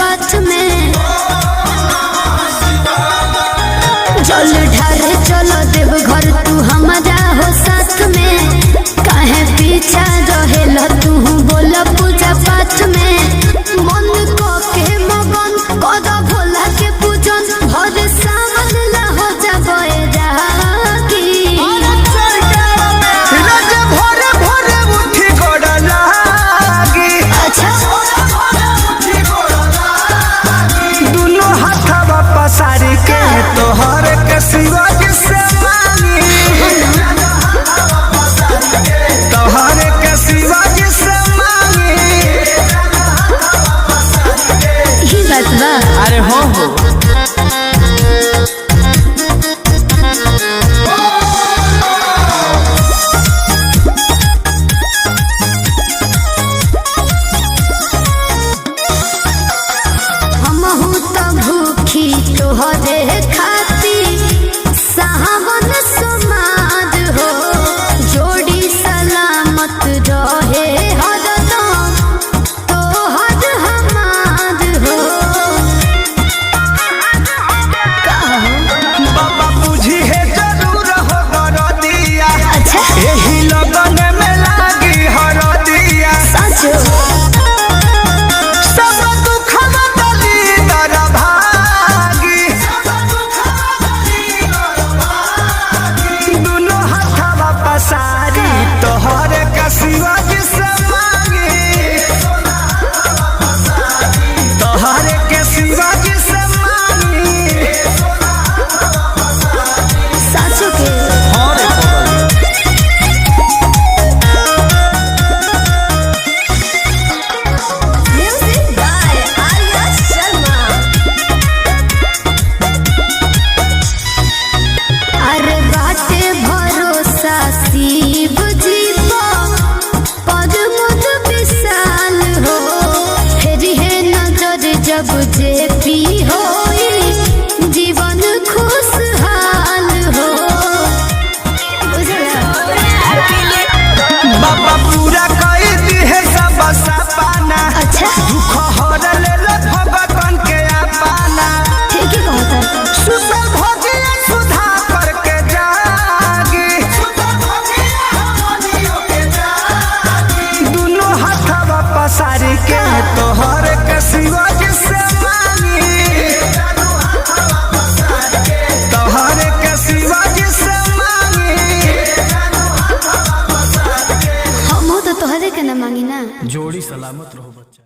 पाठ में। जल ढार चलो देव घर तू हमारा हो साथ में। काहे पीछा रहेल तू बोल पूजा पाठ में। मन को के मगन कर भोला के पूजन भर सावन ला हो जाबे रागी। रज भोरे भोरे उठी गोड़ लागी। अच्छा। दुनो हाथवा पसारी के तोहर के शिवज से मांगी, तोहर के शिवज से मांगी। ही बात बा। अरे हो हो। हमहू त भूखी तोहरे खाती सावन समाद हो। जोड़ी सलामत रहे हरदम तोहर हमार हो। बाबा बुझी है जरूर हो दरदिया। अच्छा। एही लगन में लागी हरदिया। सच। सब दुखवा दलीदर भागी। दुनो हाथवा पसारी तोहर का शिवज से मांगी, तोहर के शिवज से मांगी। सच के। Music by Arya Sharma. अरे बाटे भरोसा शिव जी पर मुझ विशाल हो। फिर है नजर जब जे पी होई जीवन खुशहाल हो। बुझला? बाबा पूरा कई दिहे सब सपना। अच्छा। दुख हर लेल भगतन के अपना। ठीक ही कहता। सुतल भोजिया सुधा करके जागी। दुनो हाथवा पसारी के तोहर